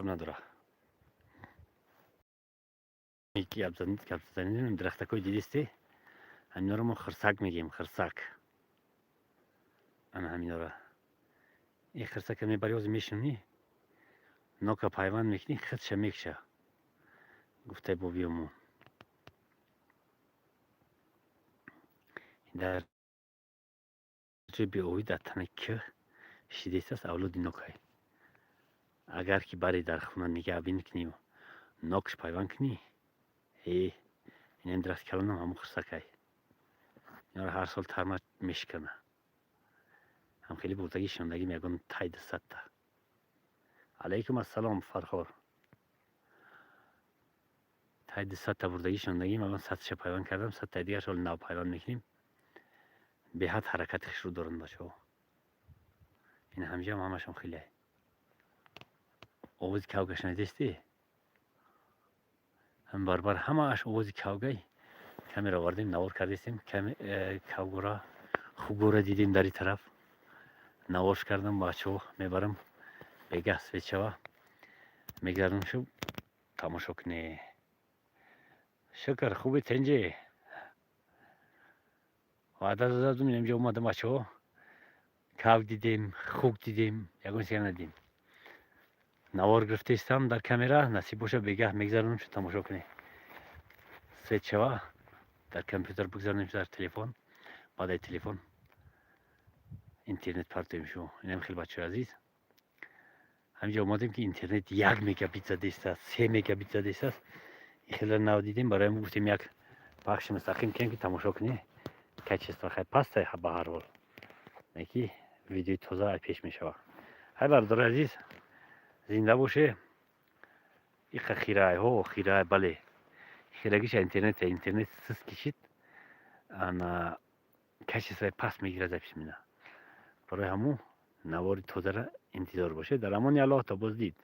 Надора. Гап дарахтакои дидисте, ҳаминро мо хирсак мегӯем, хирсак. Ана ҳаминора, ин хирсака мебари, ҳозир мешунӣ, нока пайванд мекунӣ, худша мекша, гуфтаи бобиёмон. Дар ҷои беобӣ, дар танаи кӯҳ шидистааст авлоди нокай. Агар ки бари дар хона нигаҳбин кунӣ, нокш пайванд кунӣ, э инам дарахти калонам ҳамун хирсакай. Инро ҳар сол тарма мешикана. Ҳам хеле бурдагӣ шинондагӣ ягон тай 200-та. Алайкум ассалом, Фархор. Тай 200-та бурдагӣ шинондагӣ, ягон 100-ша пайванд кардам, 100-таи дигарш ҳоли нав пайванд мекунем. Беҳад ҳаракати хушрӯ доранд бачаҳо. Ин ҳамҷаам ҳамашон хеле. Овози кавга шунидисти? Ҳам барбар ҳамааш овози кавгай. Камера овардем, навор кардистем, кавгора, хугора дидем дар ин тараф. Наворш кардам, бачаҳо, мебарам. Бегаҳ свет шава. Мегардам шу, тамошо кунӣ. Шукр, хуби, тинҷӣ. Ваъда додам, инҷо омадам, бачаҳо. Кавг дидем, хук дидем, ягон чизе надидем. Навор гирифтаистам дар камера, насиб боша, бегаҳ мегзаронам шу, тамошо кунӣ. Свет шава, дар компютер бигзаронем, дар телефон, баъдаи телефон интернет партоем шу. Инам хеле, бачаҳои азиз. Ҳаминҷо омадем, ки интернет 1 мегабит задистааст, 3 мегабит задистааст. Ин хеле нав дидем, барои мо гуфтем, як пахши мустақим кунем, ки тамошо кунӣ. Качество хай пастай, ба ҳар ҳол. Ки видеои тоза пеш мешава. Ҳай, бародари азиз, зинда боше. Иқа хирай, ҳо, хирай, бале. Хирагиша интернет, интернет сис кишид. Ана качествои паст мегирад, запись мена. Барои ҳамун навори тозара интизор бошед. Дар амони Аллоҳ, то боздид.